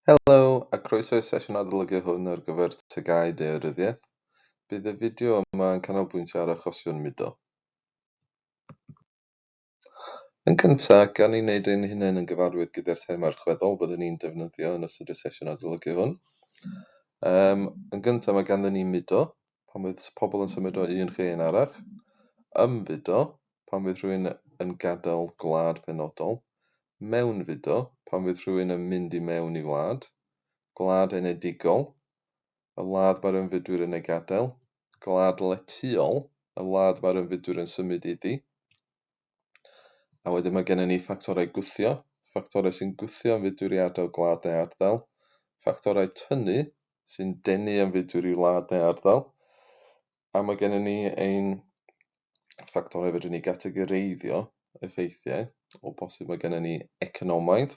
Helo a croeso i'r sesiwn adolygu hwn ar gyfer TGAU Daearyddiaeth. Bydd y fideo yma yn canolbwyntio ar achosion mudo. Yn gyntaf, gan ni wneud ein hunain yn gyfarwydd gyda'r thema allweddol byddwn ni'n defnyddio yn ystod y sesiwn adolygu hwn. Yn gyntaf, mae ganddyn ni mudo, pan fydd pobl yn symud o un lle i un arall. Ymfudo, pan fydd rhywun yn gadael gwlad penodol. Mewnfudo, pan fydd rhywun yn mynd i mewn i wlad. Gwlad enedigol, y wlad mae'r ymfudwyr yn ei gadael. Gwlad letyol, y wlad mae'r ymfudwyr yn symud iddi. A wedyn mae gennym ni ffactorau gwthio, ffactorau sy'n gwthio ymfudwyr i adael gwlad neu ardal, ffactorau tynnu sy'n denu ymfudwyr i wlad neu ardal, a mae gennym ni ein ffactorau fedrwn ni gategoreiddio effeithiau. O bosib mae gennym ni economaidd,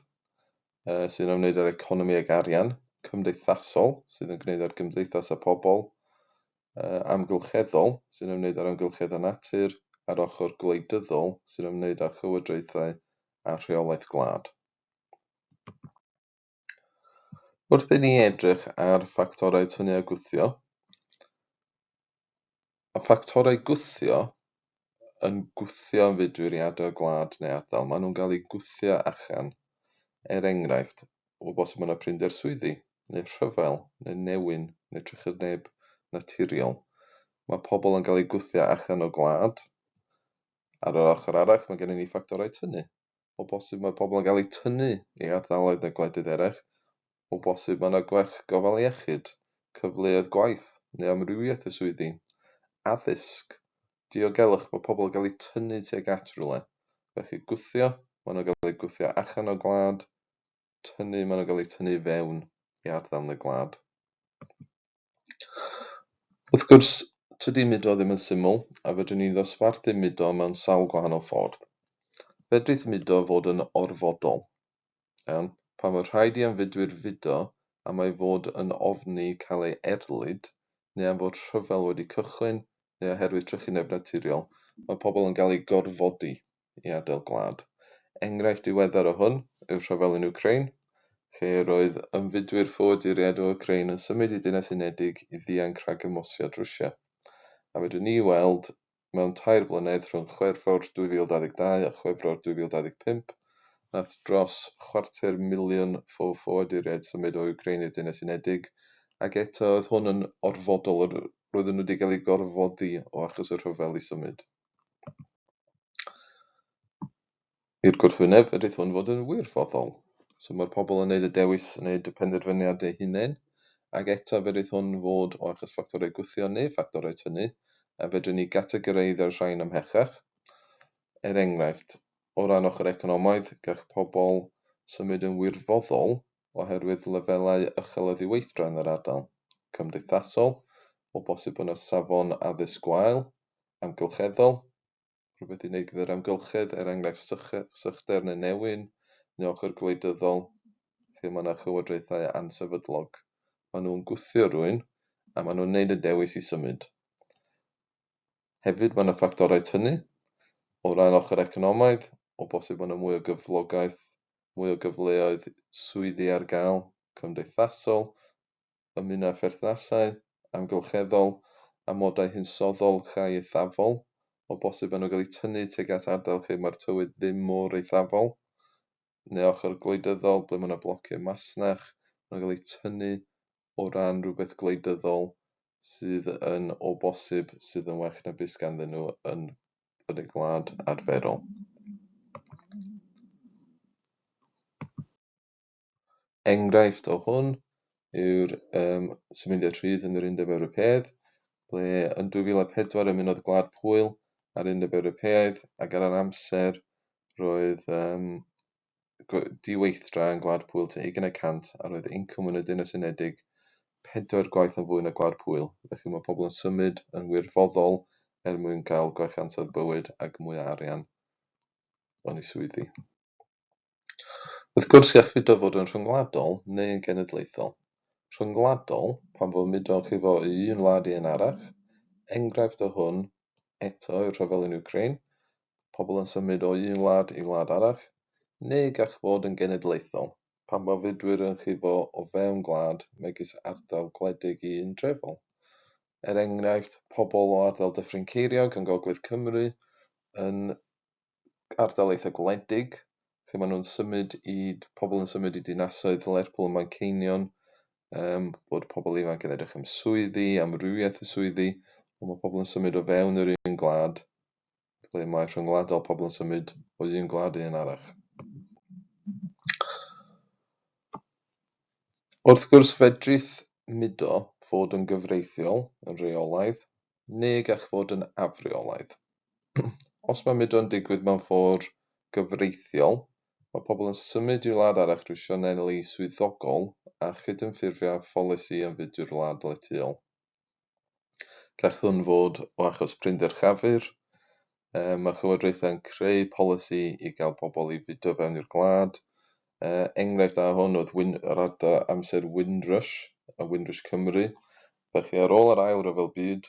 sy'n ymwneud â'r economi ag arian, cymdeithasol, sydd yn gwneud â'r gymdeithas a pobl, amgylcheddol, sy'n ymwneud â'r amgylchedd a natur, a'r ochr gwleidyddol, sy'n ymwneud â llywodraethau a rheolaeth gwlad. Wrth i ni edrych ar ffactorau tynnu a gwthio, mae ffactorau gwthio yn gwthio ymfudwyr i adael gwlad neu ardal. Maen nhw'n cael eu gwthio allan. Er enghraifft, o bosib mae yna prinder swyddi, neu rhyfel, neu newyn, neu trychineb naturiol. Mae pobl yn cael eu gwthio allan o gwlad. Ar yr ochr arall, mae gennym ni ffactorau tynnu. O bosib mae pobl yn cael eu tynnu i ardaloedd neu gwledydd eraill. O bosib mae yna gwell gofal iechyd, cyfleoedd gwaith, neu amrywiaeth o swyddi, addysg, diogelwch, mae pobl yn cael eu tynnu tuag at rywle. Felly gwthio, maen nhw'n cael eu gwthio allan o gwlad, tynnu, maen nhw'n cael eu tynnu fewn i ardal neu gwlad. Wrth gwrs, tydi mudo ddim yn syml, a fedrwn ni ddosbarthu mudo mewn sawl gwahanol ffordd. Fedrith mudo fod yn orfodol. Iawn? Pan mae rhaid i ymfudwyr fudo am ei fod yn ofni cael ei erlid, neu am fod rhyfel wedi cychwyn, neu oherwydd trychineb naturiol, mae pobl yn cael eu gorfodi i adael gwlad. Enghraifft diweddar o hwn yw'r rhyfel yn Wcráin, lle roedd ymfudwyr ffoaduriaid o Wcráin yn symud i Deyrnas Unedig i ddianc rhag ymosodiad Rwsia. A fedrwn ni weld mewn tair blynedd rhwng Chwefror 2022 a Chwefror 2025, nath dros chwarter miliwn o ffoaduriaid symud o Wcráin i'r Deyrnas Unedig, ac eto oedd hwn yn orfodol, roedden nhw wedi cael eu gorfodi o achos y rhyfel i symud. I'r gwrthwyneb, fedrith hwn fod yn wirfoddol. So mae'r pobl yn neud y dewis, yn neud y penderfyniad eu hunain, ac eto fedrith hwn fod o achos ffactorau gwthio neu ffactorau tynnu, a fedrwn ni gategoreiddio'r rhain ymhellach. Er enghraifft, o ran ochr economaidd, gall pobl symud yn wirfoddol oherwydd lefelau uchel o ddiweithdra yn yr ardal. Cymdeithasol, o bosib bod yna safon addysg gwael, amgylcheddol, rhywbeth i wneud gyda'r amgylchedd, er enghraifft sychder neu newyn, neu ochr gwleidyddol, lle mae yna llywodraethau ansefydlog. Maen nhw'n gwthio rhywun a maen nhw'n wneud y dewis i symud. Hefyd, mae yna ffactorau tynnu. O ran ochr economaidd, o bosib mae yna mwy o gyflogaeth, mwy o gyfleoedd swyddi ar gael, cymdeithasol, ymuno â pherthnasau, amgylcheddol, amodau hinsoddol llai eithafol, o bosib maen nhw'n cael eu tynnu tuag at ardal lle mae'r tywydd ddim mor eithafol, neu ochr gwleidyddol ble mae yna blociau masnach, maen nhw'n cael eu tynnu o ran rhywbeth gwleidyddol sydd yn o bosib sydd yn well na beth ganddyn nhw yn yn y gwlad arferol. Enghraifft o hwn yw'r symudiad rhydd yn yr Undeb Ewropeaidd, ble yn 2004 ymunodd Gwlad Pwyl â'r Undeb Ewropeaidd, ac ar yr amser roedd diweithdra yn Gwlad Pwyl tua 20%, a roedd incwm yn y Deyrnas Unedig pedair gwaith yn fwy na Gwlad Pwyl. Felly mae pobl yn symud yn wirfoddol er mwyn cael gwell ansawdd bywyd ac mwy o arian yn eu swyddi. Wrth gwrs, gall fudo fod yn rhyngwladol neu yn genedlaethol. Rhyngwladol, pan fo mudo'n llifo o un wlad i un arall. Enghraifft o hwn, eto, yw'r rhyfel yn Wcráin, pobl yn symud o un wlad i wlad arall, neu gall fod yn genedlaethol. Pan mae fudwyr yn chifo o fewn gwlad, megis ardal gwledig i un drefol. Er enghraifft, pobl o ardal Dyffryn Ceiriog yn Gogledd Cymru yn ardal eitha gwledig, lle maen nhw'n symud i, pobl yn symud i dinasoedd Lerpwl a Manceinion, bod pobl ifanc yn edrych am swyddi, amrywiaeth o swyddi, ond mae pobl yn symud o fewn yr un gwlad, ble mae rhyngwladol pobl yn symud o un gwlad i un arall. Wrth gwrs, fedrith mudo fod yn gyfreithiol, yn rheolaidd, neu gall fod yn afreolaidd. Os mae mudo'n digwydd mewn ffordd gyfreithiol, mae pobl yn symud i wlad arall drwy sianeli swyddogol a chydymffurfio â pholisi ymfudwyr wlad letyol. Gall hwn fod o achos prinder llafur. Mae llywodraethau'n creu polisi i gael pobl i fudo fewn i'r gwlad. Enghraifft da hwn oedd yr ardal amser Windrush, a Windrush Cymru. Felly ar ôl yr Ail Ryfel Byd,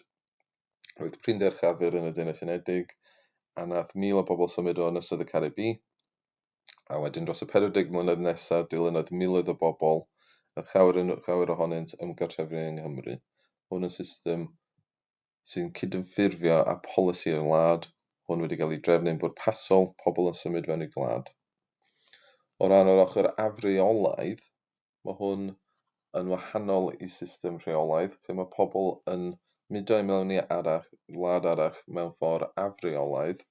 roedd prinder llafur yn y Deyrnas Unedig, a nath 1,000 o bobl symud o Ynysoedd y Caribî. A wedyn dros y 40 mlynedd nesaf, dilynodd miloedd o bobl, a llawer ohonynt ymgartrefu yng Nghymru. Hwn yn system sy'n cydymffurfio â polisi y wlad, hwn wedi cael ei drefnu'n bwrpasol, pobl yn symud fewn i gwlad. O ran yr ochr afreolaidd, mae hwn yn wahanol i system rheolaidd, lle mae pobl yn mudo i mewn i arall, wlad arall mewn ffordd afreolaidd,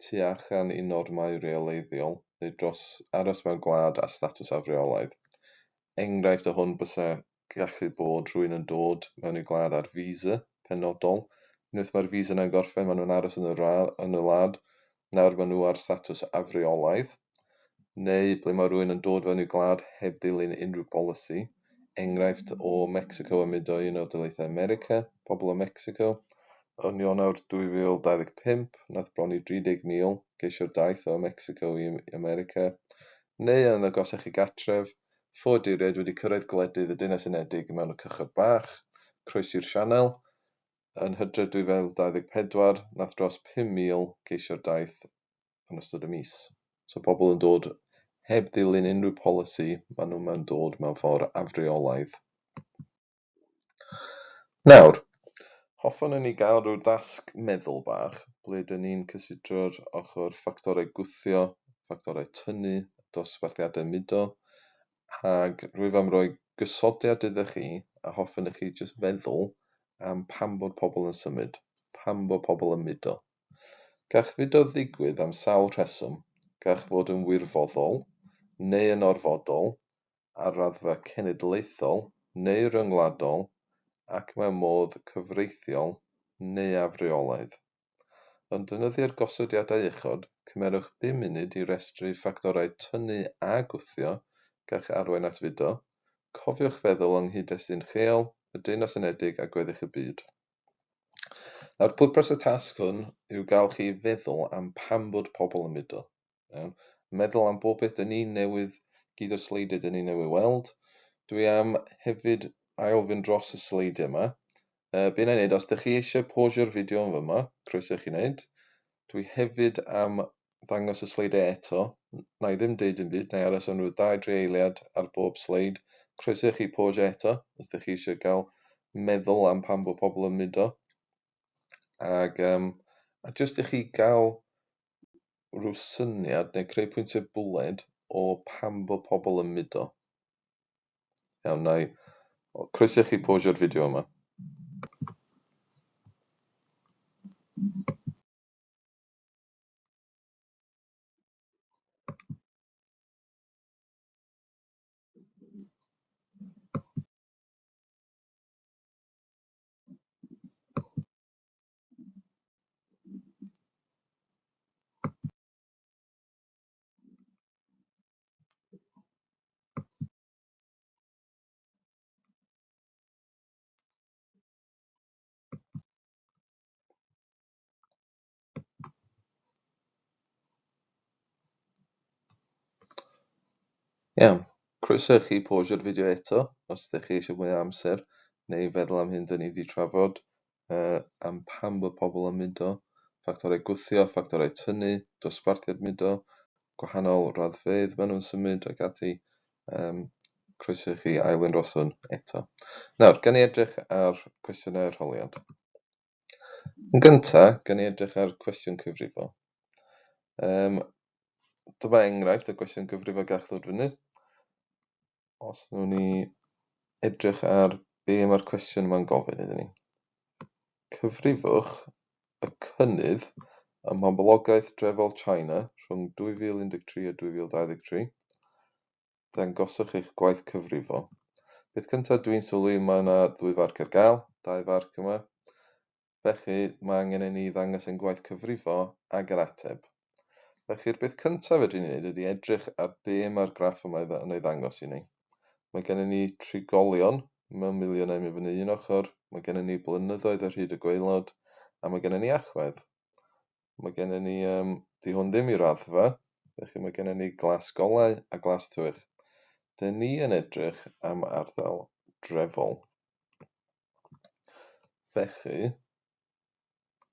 tu allan i normau rheoleiddiol, neu dros aros mewn gwlad a statws afreolaidd. Enghraifft o hwn bysa gallu bod rhywun yn dod mewn i gwlad ar visa penodol. Unwaith mae'r visa yna'n gorffen, maen nhw'n aros yn y wlad. Nawr maen nhw ar statws afreolaidd. Neu ble mae rhywun yn dod fewn i gwlad heb ddilyn unrhyw bolisi. Enghraifft o Mexico yn mudo i Unol Daleithiau America, pobl o Mexico. Yn Ionawr 2025, nath bron i 30,000 geisio'r daith o Mexico i America. Neu yn agosach i gartref, ffoaduriaid wedi cyrraedd gwledydd y Deyrnas Unedig mewn y cychod bach, croesi'r sianel. Yn Hydref 2024, nath dros 5,000 geisio'r daith yn ystod y mis. So pobl yn dod heb ddilyn unrhyw polisi, maen nhw'n dod mewn ffordd afreolaidd. Nawr, hoffwn i ni gael rhyw dasg meddwl bach, ble dyn ni'n cysidro'r ochr ffactorau gwthio, ffactorau tynnu, dosbarthiadau mudo, ac rwyf am roi gosodiad iddo chi, a hoffwn i chi jyst feddwl am pam bod pobl yn symud, pam bod pobl yn mudo. Gall fudo ddigwydd am sawl rheswm, gall fod yn wirfoddol, neu yn orfodol, ar raddfa cenedlaethol neu ryngwladol, ac mewn modd cyfreithiol neu afreolaidd. Yn defnyddio'r gosodiadau uchod, cymerwch 5 munud i restru ffactorau tynnu a gwthio gall arwain at fudo. Cofiwch feddwl yng nghyd-destun lleol, y Deyrnas Unedig a gweddill y byd. Nawr, pwrpas y tasg hwn yw gael chi feddwl am pam bod pobl yn mudo. Iawn? Meddwl am bob beth dyn ni newydd, gyd o'r sleidiau dyn ni newydd weld. Dwi am hefyd ail fynd dros y sleidiau yma. Be wna i wneud, os ydych chi eisiau pausio'r fideo yn fyma, croeso i chi wneud. Dwi hefyd am ddangos y sleidiau eto. Na i ddim deud dim byd, na i aros am rhyw 2-3 eiliad ar bob sleid. Croeso i chi pausio eto, os ydych chi eisiau gael meddwl am pam bod pobl yn mudo. Ac a jyst i chi gael rhyw syniad neu creu pwyntiau bwled o pam bod pobl yn mudo. Iawn, na i... Croeso i chi pausio'r fideo yma. Iawn, croeso i chi pausio'r fideo eto, os ydych chi eisiau mwy o amser, neu feddwl am hyn dyn ni wedi trafod, am pam bod pobl yn mudo, ffactorau gwthio, ffactorau tynnu, dosbarthiad mudo, gwahanol raddfeydd maen nhw'n symud ac ati. Croeso i chi ail dros hwn eto. Nawr, gan ni edrych ar cwestiynau arholiad. Yn gyntaf, gan ni edrych ar cwestiwn cyfrifo. Dyma enghraifft o gwestiwn cyfrifo gall ddod fyny. Os wnawn ni edrych ar be mae'r cwestiwn yma'n gofyn iddyn ni. Cyfrifwch y cynnydd ym mhoblogaeth drefol China rhwng 2013 a 2023. Dangoswch eich gwaith cyfrifo. Peth cyntaf dwi'n sylwi, mae yna ddwy farc ar gael, dau farc yma. Felly mae angen i ni ddangos ein gwaith cyfrifo ag yr ateb. Felly'r beth cyntaf fedrwn ni wneud ydy edrych ar be mae'r graff yma yn ei ddangos i ni. Mae gennym ni trigolion mewn miliynau mynd fyny un ochr, mae gennym ni blynyddoedd ar hyd y gwaelod, a mae gennym ni allwedd. Mae gennym ni, di hwn ddim i raddfa, felly mae gennym ni glas golau a glas tywyll. Dyn ni yn edrych am ardal drefol. Felly,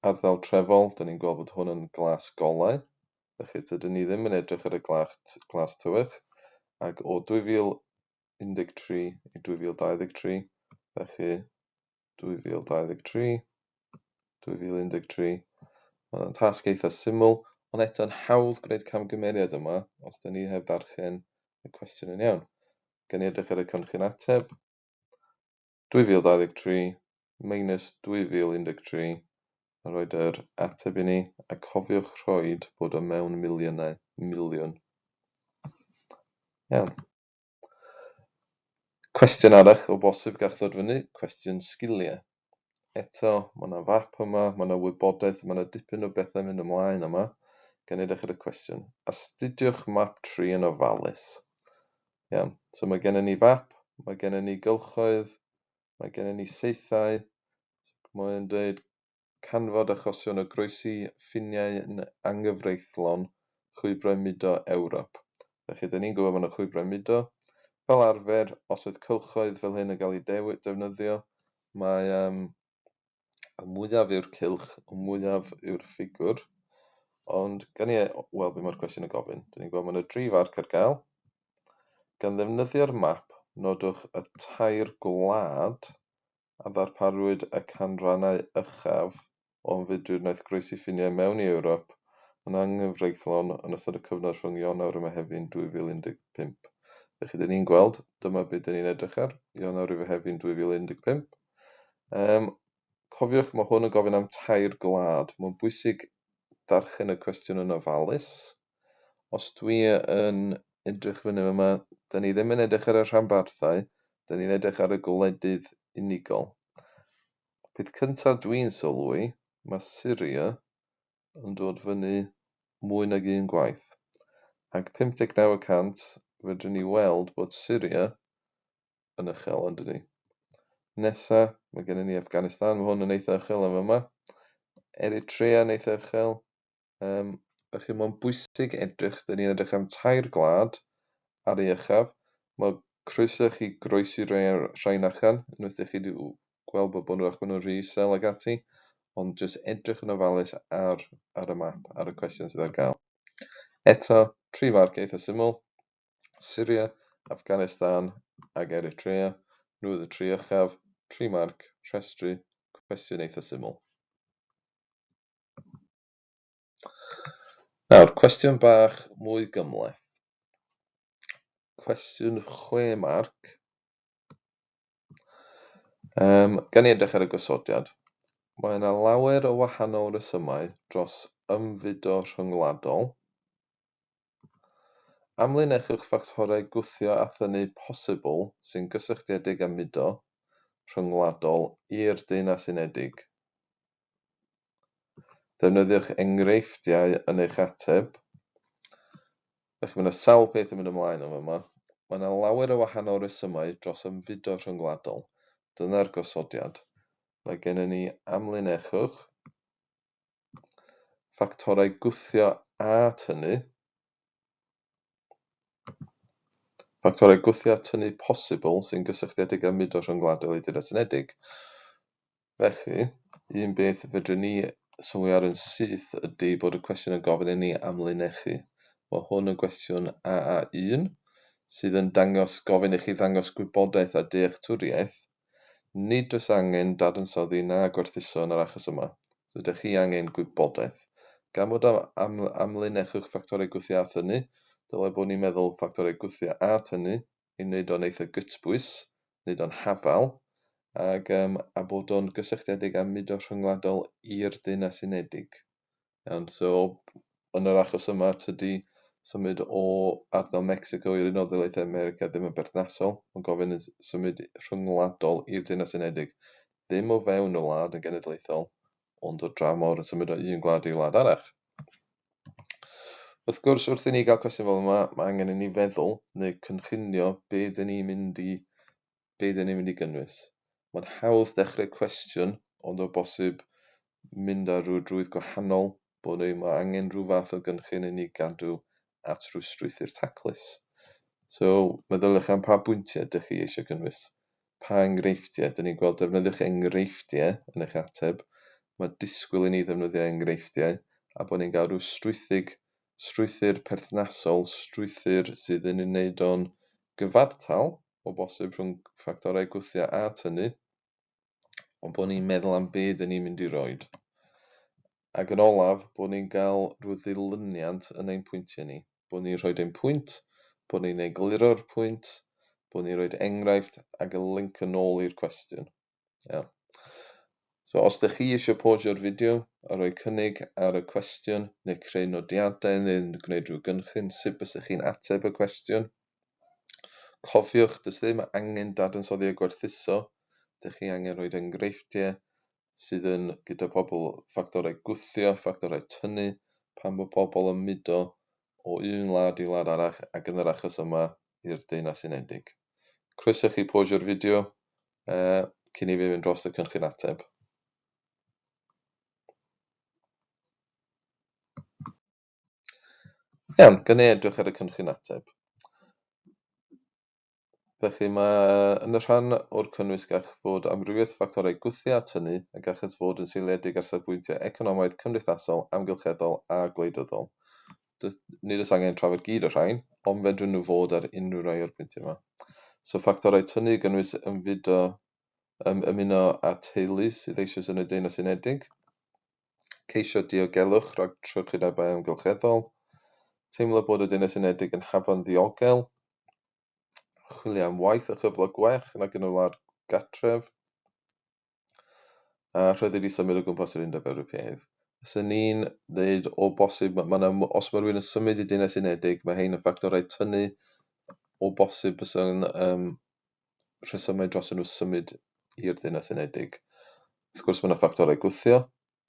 ardal trefol, dyn ni'n gweld bod hwn yn glas golau, felly dydyn ni ddim yn edrych ar y glas tywyll, ac o 2013 i 2023, felly 2023, 2013, mae'n tasg eitha syml, ond eto'n hawdd gwneud camgymeriad yma os dyn ni heb ddarllen y cwestiwn yn iawn. Gan ni edrych ar y cynllun ateb, 2023 minus 2013, a roed yr ateb i ni, a cofiwch rhoid bod o mewn miliynau, miliwn. Iawn. Cwestiwn arall o bosib gall ddod fyny, cwestiwn sgiliau. Eto, mae yna fap yma, mae yna wybodaeth, mae yna dipyn o bethau mynd ymlaen yma. Gan edrych ar y cwestiwn. Astudiwch map 3 yn ofalus. Iawn, so mae gennym ni fap, mae gennym ni gylchoedd, mae gennym ni saethau, mae'n dweud canfod achosion o groesi ffiniau yn anghyfreithlon chwyblau mudo Ewrop. Felly, dyn ni'n gwybod bod yna chwyblau mudo. Fel arfer, os oedd cylchoedd fel hyn yn cael eu defnyddio, mae y mwyaf yw'r cylch, y mwyaf yw'r ffigwr. Ond gan ni weld beth mae'r cwestiwn yn gofyn. Dyn ni'n gweld mae yna dri farc ar gael. Gan ddefnyddio'r map, nodwch y tair gwlad a ddarparwyd y canrannau uchaf o ymfudwyr wnaeth groesi ffiniau mewn i Ewrop yn anghyfreithlon yn ystod y cyfnod rhwng Ionawr a Mehefin 2015. Felly, dyn ni'n gweld, dyma beth dyn ni'n edrych ar, Ionawr i Fehefin 2015. Cofiwch, mae hwn yn gofyn am tair gwlad. Mae'n bwysig darllen y cwestiwn yn ofalus. Os dwi yn edrych fyny yma, dyn ni ddim yn edrych ar y rhanbarthau, dyn ni'n edrych ar y gwledydd unigol. Peth cyntaf dwi'n sylwi, mae Syria yn dod fyny mwy nag un gwaith. Ac 59% fedrwn ni weld bod Syria yn uchel, yn dydi? Nesa, mae gennym ni Afghanistan, mae hwn yn eitha uchel yn yma. Eritrea yn eitha uchel. Felly mae'n bwysig edrych, dyn ni'n edrych am tair gwlad ar ei uchaf. Mae croeso i chi groesi rhain allan, unwaith ydych chi wedi gweld bod nhw bod nhw'n rhy isel ag ati, ond jyst edrych yn ofalus ar y map, ar y cwestiwn sydd ar gael. Eto, tri marc eitha syml. Syria, Afghanistan ag Eritrea. Nhw oedd y tri uchaf, tri marc, rhestru, cwestiwn eitha syml. Nawr, cwestiwn bach mwy gymhleth. Cwestiwn 6 marc. Gan i edrych ar y gosodiad, mae yna lawer o wahanol resymau dros ymfudo rhyngwladol. Amlinellwch ffactorau gwthio a thynnu posibl sy'n gysylltiedig â mudo rhyngwladol i'r Deyrnas Unedig. Defnyddiwch enghreifftiau yn eich ateb. Felly mae yna sawl peth yn mynd ymlaen yn yma. Mae yna lawer o wahanol resymau dros ymfudo rhyngwladol. Dyna'r gosodiad. Mae gennym ni amlinellwch ffactorau gwthio a tynnu. Ffactorau gwthio a tynnu posibl sy'n gysylltiedig â mudo rhyngwladol i Deyrnas Unedig. Felly, un beth fedrwn ni sylwi ar yn syth ydy bod y cwestiwn yn gofyn i ni amlinellu. Mae hwn yn gwestiwn AA1, sydd yn dangos, gofyn i chi ddangos gwybodaeth a dealltwriaeth, nid oes angen dadansoddi na gwerthuso yn yr achos yma. So ydych chi angen gwybodaeth. Gan bod am amlinellwch ffactorau gwthio a thynnu, dylai bod ni'n meddwl ffactorau gwthio a tynnu i wneud o'n eitha gytbwys, wneud o'n hafal, ac a bod o'n gysylltiedig â mudo rhyngwladol i'r Deyrnas Unedig. Iawn, so yn yr achos yma, tydi symud o ardal Mexico i'r Unol Daleithiau America ddim yn berthnasol, mae'n gofyn yn symud rhyngwladol i'r Deyrnas Unedig, ddim o fewn y wlad yn genedlaethol, ond o dramor yn symud o un gwlad i wlad arall. Wrth gwrs, wrth i ni gael cwestiwn fel yma, mae angen i ni feddwl neu cynllunio be dyn ni'n mynd i, be dyn ni'n mynd i gynnwys. Mae'n hawdd dechrau cwestiwn, ond o bosib mynd ar rhyw drwydd gwahanol, bod ni, mae angen rhyw fath o gynllun i ni gadw at rhyw strwythur taclus. So, meddyliwch am pa bwyntiau ydych chi eisiau cynnwys. Pa enghreifftiau? Dyn ni'n gweld defnyddiwch enghreifftiau yn eich ateb. Mae disgwyl i ni ddefnyddio enghreifftiau a bod ni'n cael rhyw strwythur perthnasol, strwythur sydd yn ei wneud o'n gyfartal o bosib rhwng ffactorau gwthio a tynnu, ond bod ni'n meddwl am be dyn ni'n mynd i roid. Ac yn olaf, bod ni'n cael rhyw ddilyniant yn ein pwyntiau ni. Bod ni'n rhoi ein pwynt, bod ni'n egluro'r pwynt, bod ni'n rhoi enghraifft ac y link yn ôl i'r cwestiwn. Iawn. So os ydych chi eisiau pausio'r fideo a rhoi cynnig ar y cwestiwn neu creu nodiadau neu gwneud rhyw gynllun sut bysych chi'n ateb y cwestiwn, cofiwch, does ddim angen dadansoddi a gwerthuso, ydych chi angen rhoi enghreifftiau sydd yn gyda pobl ffactorau gwthio, ffactorau tynnu, pan bod pobl yn mudo o un wlad i wlad arall ac yn yr achos yma i'r Deyrnas Unedig. Croeso chi pausio'r fideo cyn i fi fynd dros y cynllun ateb. Iawn, gan ni edrych ar y cynllun ateb. Felly mae yn y rhan o'r cynnwys gall fod amrywiaeth ffactorau gwthio a tynnu a gall fod yn seiliedig ar safbwyntiau economaidd, cymdeithasol, amgylcheddol a gwleidyddol. Nid oes angen trafod gyd o'r rhain, ond fedrwn nhw fod ar unrhyw rai o'r pwyntiau yma. So ffactorau tynnu gynnwys ymfudo, ymuno â teulu sydd eisoes yn y Deyrnas Unedig, ceisio diogelwch rhag trychinebau amgylcheddol, teimlo bod y Deyrnas Unedig yn hafan ddiogel, chwilio am waith a chyflog gwell nag yn y wlad gartref, a rhyddid i symud o gwmpas yr Undeb Ewropeaidd. Fyswn ni'n dweud o bosib, os mae rhywun yn symud i Deyrnas Unedig, mae hein yn ffactorau tynnu o bosib bysa'n rhesymau dros nhw symud i'r Deyrnas Unedig. Wrth gwrs, mae yna ffactorau gwthio,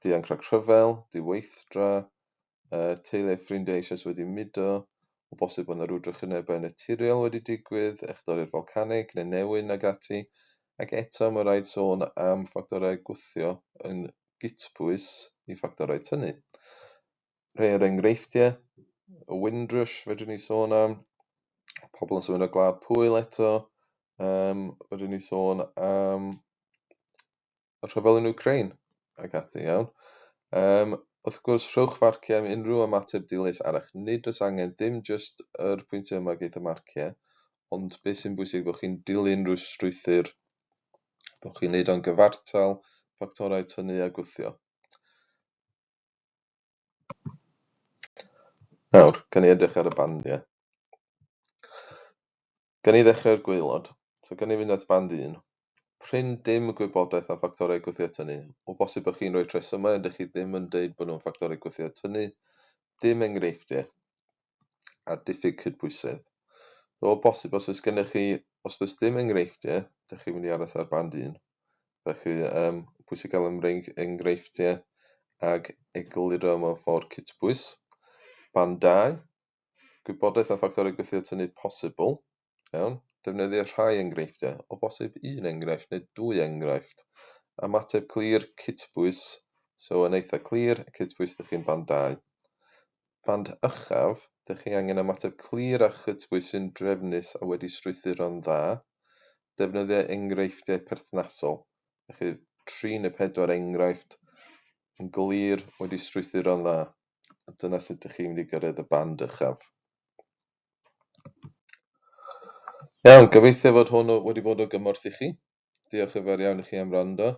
dianc rhag rhyfel, diweithdra, teulu a ffrindiau eisoes wedi mudo, o bosib bod yna rhyw drychinebau naturiol wedi digwydd, echdoriad folcanig neu newyn ag ati, ac eto mae rhaid sôn am ffactorau gwthio yn gytbwys i ffactorau tynnu. Rhai o'r enghreifftiau, y Windrush fedrwn ni sôn am, pobl yn symud o Gwlad Pwyl eto, fedrwn ni sôn am y rhyfel yn Ukraine ac ati, iawn. Wrth gwrs, rhowch farciau am unrhyw ymateb dilys arall. Nid oes angen dim jyst yr pwyntiau yma geith y marciau, ond beth sy'n bwysig bod chi'n dilyn rhyw strwythur, bod chi'n neud o'n gyfartal, ffactorau tynnu a gwthio. Nawr, gan ni edrych ar y bandiau. Gan ni ddechrau'r gwaelod. So gan ni fynd at band 1. Prin dim gwybodaeth am ffactorau gwthio tynnu. O bosib bod chi'n rhoi rhesymau, ond ydych chi ddim yn deud bod nhw'n ffactorau gwthio tynnu. Dim enghreifftiau a diffyg cydbwysedd. O bosib, os oes gennych chi, os does dim enghreifftiau, ydych chi'n mynd i aros ar band 1. Felly, pwysig cael enghreifftiau ag egluro mewn ffordd cytbwys. Band 2, gwybodaeth am ffactorau gwthio tynnu posibl. Iawn, defnyddio rhai enghreifftiau, o bosib un enghraifft neu dwy enghraifft. Ymateb clir, cytbwys, so yn eitha clir, cytbwys ydych chi'n band 2. Band uchaf, ydych chi angen ymateb clir a chytbwys sy'n drefnus a wedi strwythuro'n dda. Defnyddio enghreifftiau perthnasol. Felly 3 neu 4 enghraifft yn glir wedi strwythuro'n dda. A dyna sut ydych chi'n mynd i gyrraedd y band uchaf. Iawn, gobeithio fod hwn wedi bod o gymorth i chi. Diolch yn fawr iawn i chi am wrando.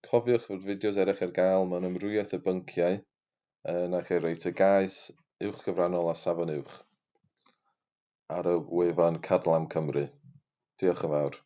Cofiwch fod fideos eraill ar gael mewn amrywiaeth o bynciau yn eich reit y gais, uwch gyfrannol a safon uwch ar y wefan Cadlam Cymru. Diolch yn fawr.